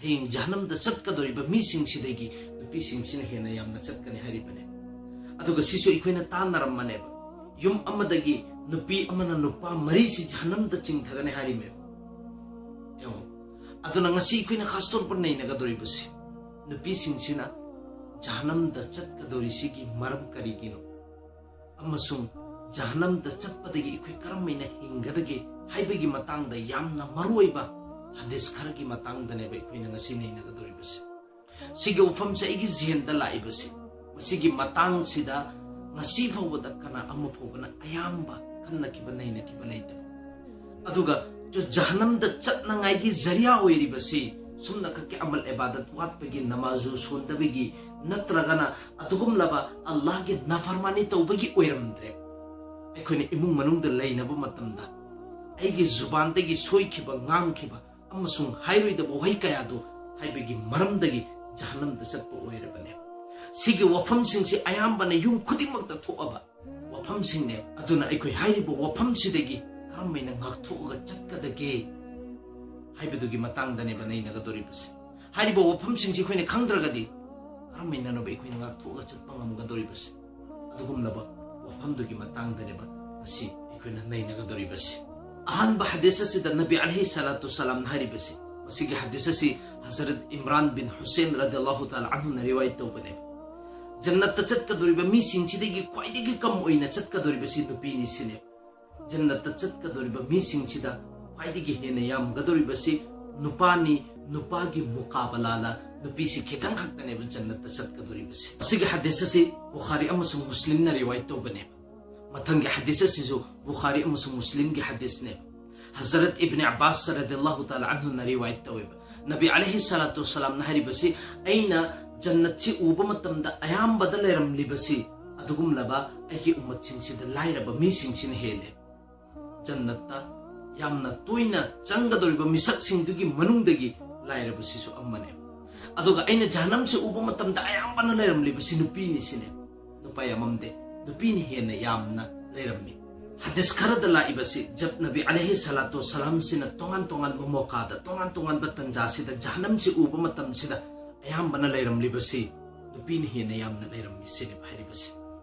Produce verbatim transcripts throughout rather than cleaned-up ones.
ꯍꯌꯦꯡ ꯖꯍꯅꯝꯗ ꯆꯠꯀꯗꯧꯔꯤꯕ ꯃꯤꯁꯤꯡꯁꯤꯗꯒꯤ ꯅꯨꯄꯤꯁꯤꯡꯁꯤꯅ ꯍꯦꯟꯅ ꯌꯥꯝꯅ ꯆꯠꯀꯅꯤ ꯍꯥꯏꯔꯤꯕꯅꯦ꯫ ꯑꯗꯨꯒ ꯁꯤꯁꯨ ꯑꯩꯈꯣꯏꯅ ꯇꯥꯟꯅꯔꯝꯕꯅꯦꯕ꯫ ꯌꯨꯝ ꯑꯃꯗꯒꯤ ꯅꯨꯄꯤ ꯑꯃꯅ ꯅꯨꯄꯥ ꯃꯔꯤꯁꯤ ꯖꯍꯅꯝꯗ ꯆꯤꯡꯊꯒꯅꯤ ꯍꯥꯏꯔꯤꯃꯦꯕ꯫ ꯌꯦꯡꯉꯣ꯫ ꯑꯗꯨꯅ ꯉꯁꯤ ꯑꯩꯈꯣꯏꯅ ꯈꯥꯁ ꯇꯧꯔ ꯅꯩꯅꯒꯗꯧꯔꯤꯕꯁꯦ, ꯅꯨꯄꯤꯁꯤꯡꯁꯤꯅ ꯖꯍꯅꯝꯗ ꯆꯠꯀꯗꯧꯔꯤꯁꯤꯒꯤ ꯃꯔꯝ ꯀꯔꯤꯒꯤꯅꯣ? ꯑꯃꯁꯨꯡ ꯖꯍꯅꯝꯗ ꯆꯠꯄꯗꯒꯤ ꯑꯩꯈꯣꯏ ꯀꯔꯝꯍꯥꯏꯅ ꯍꯤꯡꯒꯗꯒꯦ ꯍꯥꯏꯕꯒꯤ ꯃꯇꯥꯡꯗ ꯌꯥꯝꯅ ꯃꯔꯨꯑꯣꯏꯕ ꯍꯗꯤꯁ ꯈꯔꯒꯤ ꯃꯇꯥꯡꯗꯅꯦꯕ ꯑꯩꯈꯣꯏꯅ ꯉꯁꯤ ꯅꯩꯅꯒꯗꯧꯔꯤꯕꯁꯦ꯫ ꯁꯤꯒꯤ ꯋꯥꯐꯝꯁꯦ ꯑꯩꯒꯤ ꯖꯦꯍꯟꯗ ꯂꯥꯛꯏꯕꯁꯦ, ꯃꯁꯤꯒꯤ ꯃꯇꯥꯡꯁꯤꯗ ꯉꯁꯤ ꯐꯥꯎꯕꯗ ꯀꯅꯥ ꯑꯃ ꯐꯥꯎꯕꯅ ꯑꯌꯥꯝꯕ ꯈꯟꯅꯈꯤꯕ, ꯅꯩꯅꯈꯤꯕ ꯂꯩꯇꯕ꯫ ꯑꯗꯨꯒ ꯖꯍꯅꯝꯗ ꯆꯠꯅꯉꯥꯏꯒꯤ ꯖꯔꯤꯌꯥ ꯑꯣꯏꯔꯤꯕꯁꯤ ꯁꯨꯝꯅꯈꯛꯀꯤ ꯑꯃꯜ ꯏꯕꯥꯗꯠ ꯋꯥꯠꯄꯒꯤ, ꯅꯃꯥꯖꯨ ꯁꯣꯟꯗꯕꯒꯤ, ꯅꯠꯇ꯭ꯔꯒꯅ ꯑꯗꯨꯒꯨꯝꯂꯕ ꯑꯜꯂꯥꯍꯒꯤ ꯅꯥꯐꯔꯃꯥꯅꯤ ꯇꯧꯕꯒꯤ ꯑꯣꯏꯔꯝꯗ꯭ꯔꯦ꯫ ꯑꯩꯈꯣꯏꯅ ꯏꯃꯨꯡ ꯃꯅꯨꯡꯗ ꯂꯩꯅꯕ ꯃꯇꯝꯗ ꯑꯩꯒꯤ ꯖꯨꯕꯥꯟꯗꯒꯤ ꯁꯣꯏꯈꯤꯕ, ꯉꯥꯡꯈꯤꯕ ꯑꯃꯁꯨꯡ ꯍꯥꯏꯔꯣꯏꯗꯕ ꯋꯥꯍꯩ ꯀꯌꯥꯗꯨ ꯍꯥꯏꯕꯒꯤ ꯃꯔꯝꯗꯒꯤ ꯖꯍꯅꯝꯗ ꯆꯠꯄ ꯑꯣꯏꯔꯕꯅꯦ꯫ ꯁꯤꯒꯤ ꯋꯥꯐꯝꯁꯤꯡꯁꯤ ꯑꯌꯥꯝꯕꯅ ꯌꯨꯝ ꯈꯨꯗꯤꯡꯃꯛꯇ ꯊꯣꯛꯑꯕ ꯋꯥꯐꯝꯁꯤꯡꯅꯦ꯫ ꯑꯗꯨꯅ ꯑꯩꯈꯣꯏ ꯍꯥꯏꯔꯤꯕ ꯋꯥꯐꯝꯁꯤꯗꯒꯤ ꯀꯔꯝꯍꯥꯏꯅ ꯉꯥꯛꯊꯣꯛꯑꯒ ꯆꯠꯀꯗꯒꯦ ꯍꯥꯏꯕꯗꯨꯒꯤ ꯃꯇꯥꯡꯗꯅꯦꯕ ꯅꯩꯅꯒꯗꯧꯔꯤꯕꯁꯦ꯫ ꯍꯥꯏꯔꯤꯕ ꯋꯥꯐꯝꯁꯤꯡꯁꯤ ꯑꯩꯈꯣꯏꯅ ꯈꯪꯗ꯭ꯔꯒꯗꯤ ꯀꯔꯝꯍꯥꯏꯅꯅꯣꯕ ꯑꯩꯈꯣꯏꯅ ꯉꯥꯛꯊꯣꯛꯑꯒ ꯆꯠꯄ ꯉꯝꯒꯗꯧꯔꯤꯕꯁꯦ? ꯑꯗꯨꯒꯨꯝꯂꯕ ꯋꯥꯐꯝꯗꯨꯒꯤ ꯃꯇꯥꯡꯗꯅꯦꯕ ꯉꯁꯤ ꯑꯩꯈꯣꯏꯅ ꯅꯩꯅꯒꯗꯧꯔꯤꯕꯁꯦ꯫ ꯑꯍꯥꯟꯕ ꯍꯗꯤꯁ ꯑꯁꯤꯗ ꯅꯕꯤ ꯑꯂꯩꯍꯤ ꯁꯂꯥꯇꯨ ꯁꯂꯥꯝꯅ ꯍꯥꯏꯔꯤꯕꯁꯤ, ꯃꯁꯤꯒꯤ ꯍꯗꯤꯁ ꯑꯁꯤ ꯍꯖꯔꯠ ꯏꯝꯔꯥꯟ ꯕꯤꯟ ꯍꯨꯁꯦꯟ ꯔꯗꯤꯌꯜꯂꯥꯍꯨ ꯇꯥꯂꯥ ꯑꯟꯍꯨꯅ ꯔꯤꯋꯥꯌꯠ ꯇꯧꯕꯅꯦ꯫ ꯖꯟꯅꯠꯇ ꯆꯠꯀꯗꯧꯔꯤꯕ ꯃꯤꯁꯤꯡꯁꯤꯗꯒꯤ ꯈ꯭ꯋꯥꯏꯗꯒꯤ ꯀꯝ ꯑꯣꯏꯅ ꯆꯠꯀꯗꯧꯔꯤꯕꯁꯤ ꯅꯨꯄꯤꯅꯤ ꯁꯤꯅꯦ꯫ ꯖꯟꯅꯠꯇ ꯆꯠꯀꯗꯧꯔꯤꯕ ꯃꯤꯁꯤꯡꯁꯤꯗ ꯈ꯭ꯋꯥꯏꯗꯒꯤ ꯍꯦꯟꯅ ꯌꯥꯝꯒꯗꯧꯔꯤꯕꯁꯤ ꯅꯨꯄꯥꯅꯤ꯫ ꯅꯨꯄꯥꯒꯤ ꯃꯨꯀꯥꯕꯂꯥꯗ ꯅꯨꯄꯤꯁꯤ ꯈꯤꯇꯪ ꯈꯛꯇꯅꯦꯕ ꯖꯟꯅꯠꯇ ꯆꯠꯀꯗꯧꯔꯤꯕꯁꯤ꯫ ꯑꯁꯤꯒꯤ ꯍꯗꯤꯁ ꯑꯁꯤ ꯕꯨꯈꯥꯔꯤ ꯑꯃꯁꯨꯡ ꯃꯨꯁꯂꯤꯝꯅ ꯔꯤꯋꯥꯌꯠ ꯇꯧꯕꯅꯦꯕ꯫ ꯃꯊꯪꯒꯤ ꯍꯗꯤꯁ ꯑꯁꯤꯁꯨ ꯕꯨꯈꯥꯔꯤ ꯑꯃꯁꯨꯡ ꯃꯨꯁꯂꯤꯝꯒꯤ ꯍꯗꯤꯁꯅꯦꯕ꯫ ꯍꯖꯔꯠ ꯏꯕꯅ ꯑꯕꯥꯁ ꯔꯗꯤꯌꯜꯂꯥꯍꯨ ꯇꯥꯂꯥ ꯑꯟꯍꯨꯅ ꯔꯤꯋꯥꯌꯠ ꯇꯧꯋꯦꯕ꯫ ꯅꯕꯤ ꯑꯂꯩꯍꯤ ꯁꯂꯥꯇꯨ ꯁꯂꯥꯝꯅ ꯍꯥꯏꯔꯤꯕꯁꯤ, ꯑꯩꯅ ꯖꯟꯅꯠꯁꯤ ꯎꯕ ꯃꯇꯝꯗ ꯑꯌꯥꯝꯕꯗ ꯂꯩꯔꯝꯂꯤꯕꯁꯤ ꯑꯗꯨꯒꯨꯝꯂꯕ ꯑꯩꯒꯤ ꯎꯝꯃꯠꯁꯤꯡꯁꯤꯗ ꯂꯥꯏꯔꯕ ꯃꯤꯁꯤꯡꯁꯤꯅ ꯍꯦꯜꯂꯦ꯫ ꯖꯟꯅꯠꯇ ꯌꯥꯝꯅ ꯇꯣꯏꯅ ꯆꯪꯒꯗꯧꯔꯤꯕ ꯃꯤꯁꯛꯁꯤꯡꯗꯨꯒꯤ ꯃꯅꯨꯡꯗꯒꯤ ꯂꯥꯏꯔꯕꯁꯤꯁꯨ ꯑꯃꯅꯦ꯫ ꯑꯗꯨꯒ ꯑꯩꯅ ꯖꯍꯅꯝꯁꯤ ꯎꯕ ꯃꯇꯝꯗ ꯑꯌꯥꯝꯕꯅ ꯂꯩꯔꯝꯂꯤꯕꯁꯤ ꯅꯨꯄꯤꯅꯤ ꯁꯤꯅꯦ꯫ ꯅꯨꯄꯥ ꯌꯥꯝꯃꯝꯗꯦ, ꯅꯨꯄꯤꯅ ꯍꯦꯟꯅ ꯌꯥꯝꯅ ꯂꯩꯔꯝꯃꯤ꯫ ꯍꯗꯤꯁ ꯈꯔꯗ ꯂꯥꯛꯏꯕꯁꯤ, ꯖꯕ ꯅꯕꯤ ꯑꯂꯩꯍꯤ ꯁꯂꯥꯇꯨ ꯁꯂꯥꯝꯁꯤꯅ ꯇꯣꯉꯥꯟ ꯇꯣꯉꯥꯟꯕ ꯃꯣꯀꯥꯗ, ꯇꯣꯉꯥꯟ ꯇꯣꯉꯥꯟꯕ ꯇꯟꯖꯥꯁꯤꯗ ꯖꯍꯅꯝꯁꯤ ꯎꯕ ꯃꯇꯝꯁꯤꯗ ꯑꯌꯥꯝꯕꯅ ꯂꯩꯔꯝꯂꯤꯕꯁꯤ ꯅꯨꯄꯤꯅ ꯍꯦꯟꯅ ꯌꯥꯝꯅ ꯂꯩꯔꯝꯃꯤ ꯁꯤꯅꯦꯕ ꯍꯥꯏꯔꯤꯕꯁꯤ꯫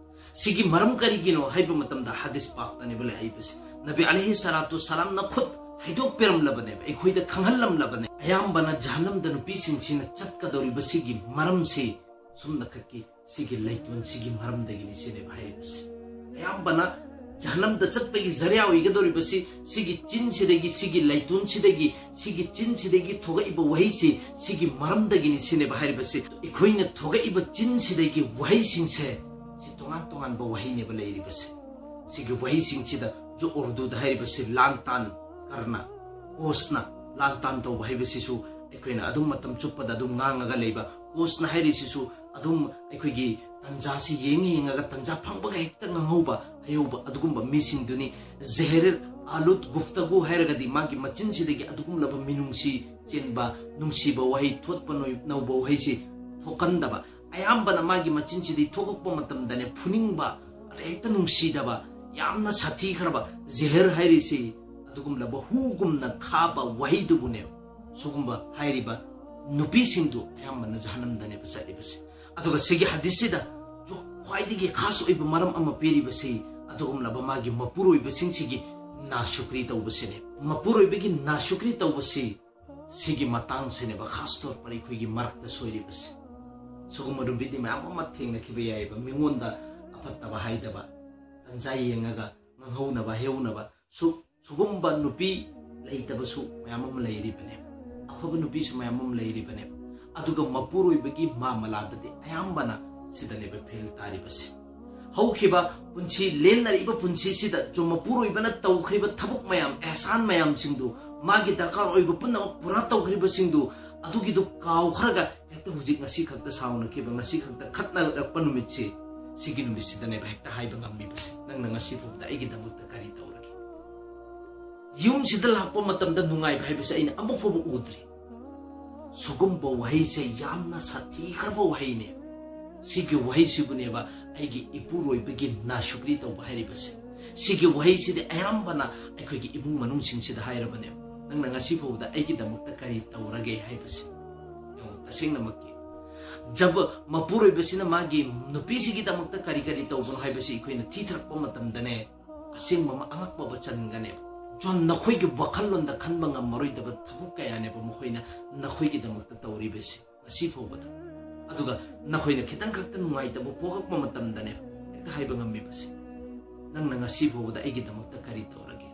ꯁꯤꯒꯤ ꯃꯔꯝ ꯀꯔꯤꯒꯤꯅꯣ ꯍꯥꯏꯕ ꯃꯇꯝꯗ ꯍꯗꯤꯁ ꯄꯥꯛꯇꯅꯦꯕ ꯂꯥꯛꯏꯕꯁꯤ꯫ ꯅꯕꯤ ꯑꯂꯩꯍꯤ ꯁꯂꯥꯇꯨ ꯁꯂꯥꯝꯅ ꯈꯨꯠ ꯍꯥꯏꯗꯣꯛꯄꯤꯔꯝꯂꯕꯅꯦꯕ, ꯑꯩꯈꯣꯏꯗ ꯈꯪꯍꯜꯂꯝꯂꯕꯅꯦ꯫ ꯑꯌꯥꯝꯕꯅ ꯖꯍꯅꯝꯗ ꯅꯨꯄꯤꯁꯤꯡꯁꯤꯅ ꯆꯠꯀꯗꯧꯔꯤꯕꯁꯤꯒꯤ ꯃꯔꯝꯁꯤ ꯁꯨꯝꯅꯈꯛꯀꯤ ꯁꯤꯒꯤ ꯂꯩꯇꯣꯟꯁꯤꯒꯤ ꯃꯔꯝꯗꯒꯤꯅꯤ ꯁꯤꯅꯦꯕ ꯍꯥꯏꯔꯤꯕꯁꯤ꯫ ꯑꯌꯥꯝꯕꯅ ꯖꯍꯅꯝꯗ ꯆꯠꯄꯒꯤ ꯖꯔꯤꯌꯥ ꯑꯣꯏꯒꯗꯧꯔꯤꯕꯁꯤ ꯁꯤꯒꯤ ꯆꯤꯟꯁꯤꯗꯒꯤ, ꯁꯤꯒꯤ ꯂꯩꯇꯣꯟꯁꯤꯗꯒꯤ, ꯁꯤꯒꯤ ꯆꯤꯟꯁꯤꯗꯒꯤ ꯊꯣꯛꯂꯛꯏꯕ ꯋꯥꯍꯩꯁꯤ ꯁꯤꯒꯤ ꯃꯔꯝꯗꯒꯤꯅꯤ ꯁꯤꯅꯦꯕ ꯍꯥꯏꯔꯤꯕꯁꯤ꯫ ꯑꯩꯈꯣꯏꯅ ꯊꯣꯛꯂꯛꯏꯕ ꯆꯤꯟꯁꯤꯗꯒꯤ ꯋꯥꯍꯩꯁꯤꯡꯁꯦ ꯁꯤ ꯇꯣꯉꯥꯟ ꯇꯣꯉꯥꯟꯕ ꯋꯥꯍꯩꯅꯦꯕ ꯂꯩꯔꯤꯕꯁꯤ꯫ ꯁꯤꯒꯤ ꯋꯥꯍꯩꯁꯤꯡꯁꯤꯗ ꯖꯣ ꯎꯔꯗꯨꯗ ꯍꯥꯏꯔꯤꯕꯁꯤ ꯂꯥꯟ ꯇꯥꯟ ꯀꯔꯅ, ꯀꯣꯁꯅ ꯂꯥꯟ ꯇꯥꯟ ꯇꯧꯕ ꯍꯥꯏꯕꯁꯤꯁꯨ ꯑꯩꯈꯣꯏꯅ ꯑꯗꯨꯝ ꯃꯇꯝ ꯆꯨꯞꯄꯗ ꯑꯗꯨꯝ ꯉꯥꯡꯉꯒ ꯂꯩꯕ꯫ ꯀꯣꯁꯅ ꯍꯥꯏꯔꯤꯁꯤꯁꯨ ꯑꯗꯨꯝ ꯑꯩꯈꯣꯏꯒꯤ ꯇꯟꯖꯥꯁꯤ ꯌꯦꯡꯉ ꯌꯦꯡꯉꯒ ꯇꯟꯖꯥ ꯐꯪꯕꯒ ꯍꯦꯛꯇ ꯉꯥꯡꯍꯧꯕ, ꯍꯥꯏꯍꯧꯕ ꯑꯗꯨꯒꯨꯝꯕ ꯃꯤꯁꯤꯡꯗꯨꯅꯤ꯫ ꯖꯦꯍꯔꯤꯔ ꯑꯥꯂꯨꯠ ꯒꯨꯐꯇꯒꯨ ꯍꯥꯏꯔꯒꯗꯤ ꯃꯥꯒꯤ ꯃꯆꯤꯟꯁꯤꯗꯒꯤ ꯑꯗꯨꯒꯨꯝꯂꯕ ꯃꯤꯅꯨꯡꯁꯤ ꯆꯦꯟꯕ, ꯅꯨꯡꯁꯤꯕ ꯋꯥꯍꯩ, ꯊꯣꯠꯄ ꯅꯣꯏ-, ꯅꯧꯕ ꯋꯥꯍꯩꯁꯤ ꯊꯣꯛꯍꯟꯗꯕ꯫ ꯑꯌꯥꯝꯕꯅ ꯃꯥꯒꯤ ꯃꯆꯤꯟꯁꯤꯗꯒꯤ ꯊꯣꯛꯂꯛꯄ ꯃꯇꯝꯗꯅꯦ ꯐꯨꯅꯤꯡꯕ, ꯑꯗ ꯍꯦꯛꯇ ꯅꯨꯡꯁꯤꯗꯕ, ꯌꯥꯝꯅ ꯁꯥꯊꯤꯈ꯭ꯔꯕ꯫ ꯖꯦꯍꯔ ꯍꯥꯏꯔꯤꯁꯤ ꯑꯗꯨꯒꯨꯝꯂꯕ ꯍꯨꯒꯨꯝꯅ ꯈꯥꯕ ꯋꯥꯍꯩꯗꯨꯕꯨꯅꯦꯕ ꯁꯤꯒꯨꯝꯕ ꯍꯥꯏꯔꯤꯕ ꯅꯨꯄꯤꯁꯤꯡꯗꯨ ꯑꯌꯥꯝꯕꯅ ꯖꯍꯅꯝꯗꯅꯦꯕ ꯆꯠꯂꯤꯕꯁꯦ꯫ ꯑꯗꯨꯒ ꯁꯤꯒꯤ ꯍꯗꯤꯁꯁꯤꯗ ꯈ꯭ꯋꯥꯏꯗꯒꯤ ꯈꯥꯁ ꯑꯣꯏꯕ ꯃꯔꯝ ꯑꯃ ꯄꯤꯔꯤꯕꯁꯤ ꯑꯗꯨꯒꯨꯝꯂꯕ ꯃꯥꯒꯤ ꯃꯄꯨꯔꯣꯏꯕꯁꯤꯡꯁꯤꯒꯤ ꯅꯥꯁꯨꯀ꯭ꯔꯤ ꯇꯧꯕꯁꯤꯅꯦ꯫ ꯃꯄꯨꯔꯣꯏꯕꯒꯤ ꯅꯥꯁꯨꯀ꯭ꯔꯤ ꯇꯧꯕꯁꯤ ꯁꯤꯒꯤ ꯃꯇꯥꯡꯁꯤꯅꯦꯕ ꯈꯥꯁ ꯇꯧꯔ ꯑꯩꯈꯣꯏꯒꯤ ꯃꯔꯛꯇ ꯁꯣꯏꯔꯤꯕꯁꯦ꯫ ꯁꯤꯒꯨꯝꯕ ꯅꯨꯄꯤꯗꯤ ꯃꯌꯥꯝ ꯑꯃ ꯊꯦꯡꯅꯈꯤꯕ ꯌꯥꯏꯑꯕ, ꯃꯤꯉꯣꯟꯗ ꯑꯐꯠꯇꯕ ꯍꯥꯏꯗꯕ, ꯇꯟꯖꯥ ꯌꯦꯡꯉꯒ ꯉꯥꯡꯍꯧꯅꯕ ꯍꯥꯏꯍꯧꯅꯕ꯫ ꯁꯨ-, ꯁꯤꯒꯨꯝꯕ ꯅꯨꯄꯤ ꯂꯩꯇꯕꯁꯨ ꯃꯌꯥꯝ ꯑꯃ ꯂꯩꯔꯤꯕꯅꯦꯕ, ꯑꯐꯕ ꯅꯨꯄꯤꯁꯨ ꯃꯌꯥꯝ ꯑꯃ ꯂꯩꯔꯤꯕꯅꯦꯕ꯫ ꯑꯗꯨꯒ ꯃꯄꯨꯔꯣꯏꯕꯒꯤ ꯃꯥꯃꯂꯥꯗꯗꯤ ꯑꯌꯥꯝꯕꯅ ꯁꯤꯗꯅꯦꯕ ꯐꯦꯜ ꯇꯥꯔꯤꯕꯁꯦ꯫ ꯍꯧꯈꯤꯕ ꯄꯨꯟꯁꯤ, ꯂꯦꯟꯅꯔꯤꯕ ꯄꯨꯟꯁꯤꯁꯤꯗ ꯆꯨꯝ ꯃꯄꯨꯔꯣꯏꯕꯅ ꯇꯧꯈ꯭ꯔꯤꯕ ꯊꯕꯛ ꯃꯌꯥꯝ, ꯑꯦꯍꯁꯥꯟ ꯃꯌꯥꯝꯁꯤꯡꯗꯨ, ꯃꯥꯒꯤ ꯗꯔꯀꯥꯔ ꯑꯣꯏꯕ ꯄꯨꯝꯅꯃꯛ ꯄꯨꯔꯥ ꯇꯧꯈ꯭ꯔꯤꯕꯁꯤꯡꯗꯨ, ꯑꯗꯨꯒꯤꯗꯨ ꯀꯥꯎꯈ꯭ꯔꯒ ꯍꯦꯛꯇ ꯍꯧꯖꯤꯛ ꯉꯁꯤ ꯈꯛꯇ ꯁꯥꯎꯅꯈꯤꯕ, ꯉꯁꯤ ꯈꯛꯇ ꯈꯠꯅꯔꯛꯄ ꯅꯨꯃꯤꯠꯁꯤ, ꯁꯤꯒꯤ ꯅꯨꯃꯤꯠꯁꯤꯗꯅꯦꯕ ꯍꯦꯛꯇ ꯍꯥꯏꯕ ꯉꯝꯃꯤꯕꯁꯦ, "ꯅꯪꯅ ꯉꯁꯤ ꯐꯥꯎꯕꯗ ꯑꯩꯒꯤꯗꯃꯛꯇ ꯀꯔꯤ ꯇꯧꯔꯒꯦ?" ꯌꯨꯝꯁꯤꯗ ꯂꯥꯛꯄ ꯃꯇꯝꯗ ꯅꯨꯡꯉꯥꯏꯕ ꯍꯥꯏꯕꯁꯦ ꯑꯩꯅ ꯑꯃꯨꯛ ꯐꯥꯎꯕ ꯎꯗ꯭ꯔꯤ꯫ ꯁꯤꯒꯨꯝꯕ ꯋꯥꯍꯩꯁꯦ ꯌꯥꯝꯅ ꯁꯥꯊꯤꯈ꯭ꯔꯕ ꯋꯥꯍꯩꯅꯦ꯫ ꯁꯤꯒꯤ ꯋꯥꯍꯩꯁꯤꯕꯨꯅꯦꯕ ꯑꯩꯒꯤ ꯏꯄꯨꯔꯣꯏꯕꯒꯤ ꯅꯥꯁꯨꯀ꯭ꯔꯤ ꯇꯧꯕ ꯍꯥꯏꯔꯤꯕꯁꯦ꯫ ꯁꯤꯒꯤ ꯋꯥꯍꯩꯁꯤꯗꯤ ꯑꯌꯥꯝꯕꯅ ꯑꯩꯈꯣꯏꯒꯤ ꯏꯃꯨꯡ ꯃꯅꯨꯡꯁꯤꯡꯁꯤꯗ ꯍꯥꯏꯔꯕꯅꯦꯕ, "ꯅꯪꯅ ꯉꯁꯤ ꯐꯥꯎꯕꯗ ꯑꯩꯒꯤꯗꯃꯛꯇ ꯀꯔꯤ ꯇꯧꯔꯒꯦ?" ꯍꯥꯏꯕꯁꯦ꯫ ꯌꯦꯡꯉꯨ, ꯇꯁꯦꯡꯅꯃꯛꯀꯤ ꯖꯕ ꯃꯄꯨꯔꯣꯏꯕꯁꯤꯅ ꯃꯥꯒꯤ ꯅꯨꯄꯤꯁꯤꯒꯤꯗꯃꯛꯇ ꯀꯔꯤ ꯀꯔꯤ ꯇꯧꯕꯅꯣ ꯍꯥꯏꯕꯁꯤ ꯑꯩꯈꯣꯏꯅ ꯊꯤꯊꯔꯛꯄ ꯃꯇꯝꯗꯅꯦ, ꯑꯁꯦꯡꯕ ꯑꯃ ꯑꯉꯛꯄ ꯑꯃ ꯆꯟꯒꯅꯦꯕ꯫ ꯖꯣꯟ, ꯅꯈꯣꯏꯒꯤ ꯋꯥꯈꯜꯂꯣꯟꯗ ꯈꯟꯕ ꯉꯝꯃꯔꯣꯏꯗꯕ ꯊꯕꯛ ꯀꯌꯥꯅꯦꯕ ꯃꯈꯣꯏꯅ ꯅꯈꯣꯏꯒꯤꯗꯃꯛꯇ ꯇꯧꯔꯤꯕꯁꯦ ꯉꯁꯤ ꯐꯥꯎꯕꯗ꯫ ꯑꯗꯨꯒ ꯅꯈꯣꯏꯅ ꯈꯤꯇꯪ ꯈꯛꯇ ꯅꯨꯡꯉꯥꯏꯇꯕ ꯄꯣꯛꯂꯛꯄ ꯃꯇꯝꯗꯅꯦ, ꯍꯦꯛꯇ ꯍꯥꯏꯕ ꯉꯝꯃꯤꯕꯁꯦ, "ꯅꯪꯅ ꯉꯁꯤ ꯐꯥꯎꯕꯗ ꯑꯩꯒꯤꯗꯃꯛꯇ ꯀꯔꯤ ꯇꯧꯔꯒꯦ?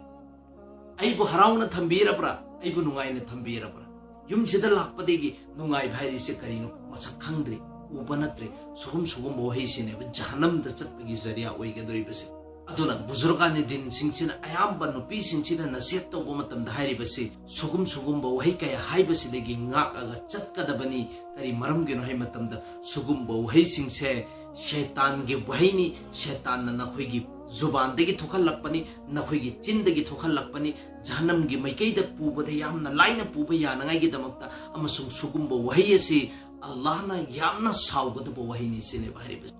ꯑꯩꯕꯨ ꯍꯔꯥꯎꯅ ꯊꯝꯕꯤꯔꯕ꯭ꯔꯥ? ꯑꯩꯕꯨ ꯅꯨꯡꯉꯥꯏꯅ ꯊꯝꯕꯤꯔꯕ꯭ꯔꯥ?" ꯌꯨꯝꯁꯤꯗ ꯂꯥꯛꯄꯗꯒꯤ ꯅꯨꯡꯉꯥꯏꯕ ꯍꯥꯏꯔꯤꯁꯦ ꯀꯔꯤꯅꯣ ꯃꯁꯛ ꯈꯪꯗ꯭ꯔꯤ, ꯎꯕ ꯅꯠꯇ꯭ꯔꯤ꯫ ꯁꯨꯒꯨꯝ ꯁꯨꯒꯨꯝꯕ ꯋꯥꯍꯩꯁꯤꯅꯦꯕ ꯖꯍꯅꯝꯗ ꯆꯠꯄꯒꯤ ꯖꯔꯤꯌꯥ ꯑꯣꯏꯒꯗꯧꯔꯤꯕꯁꯦ꯫ ꯑꯗꯨꯅ ꯕꯨꯖꯨꯔꯒꯥꯅꯤ ꯗꯤꯟꯁꯤꯡꯁꯤꯅ ꯑꯌꯥꯝꯕ ꯅꯨꯄꯤꯁꯤꯡꯁꯤꯅ ꯅꯁꯤꯍꯠ ꯇꯧꯕ ꯃꯇꯝꯗ ꯍꯥꯏꯔꯤꯕꯁꯤ ꯁꯨꯒꯨꯝ ꯁꯨꯒꯨꯝꯕ ꯋꯥꯍꯩ ꯀꯌꯥ ꯍꯥꯏꯕꯁꯤꯗꯒꯤ ꯉꯥꯛꯑꯒ ꯆꯠꯀꯗꯕꯅꯤ꯫ ꯀꯔꯤ ꯃꯔꯝꯒꯤꯅꯣ ꯍꯥꯏꯕ ꯃꯇꯝꯗ ꯁꯨꯒꯨꯝꯕ ꯋꯥꯍꯩꯁꯤꯡꯁꯦ ꯁꯩꯇꯥꯟꯒꯤ ꯋꯥꯍꯩꯅꯤ꯫ ꯁꯩꯇꯥꯟꯅ ꯅꯈꯣꯏꯒꯤ ꯖꯨꯕꯥꯟꯗꯒꯤ ꯊꯣꯛꯍꯜꯂꯛꯄꯅꯤ, ꯅꯈꯣꯏꯒꯤ ꯆꯤꯟꯗꯒꯤ ꯊꯣꯛꯍꯜꯂꯛꯄꯅꯤ꯫ ꯖꯍꯅꯝꯒꯤ ꯃꯥꯏꯀꯩꯗ ꯄꯨꯕꯗ ꯌꯥꯝꯅ ꯂꯥꯏꯅ ꯄꯨꯕ ꯌꯥꯅꯉꯥꯏꯒꯤꯗꯃꯛꯇ꯫ ꯑꯃꯁꯨꯡ ꯁꯨꯒꯨꯝꯕ ꯋꯥꯍꯩ ꯑꯁꯤ ꯑꯜꯂꯥꯍꯅ ꯌꯥꯝꯅ ꯁꯥꯎꯒꯗꯕ ꯋꯥꯍꯩꯅꯤ ꯁꯤꯅꯦꯕ ꯍꯥꯏꯔꯤꯕꯁꯤ꯫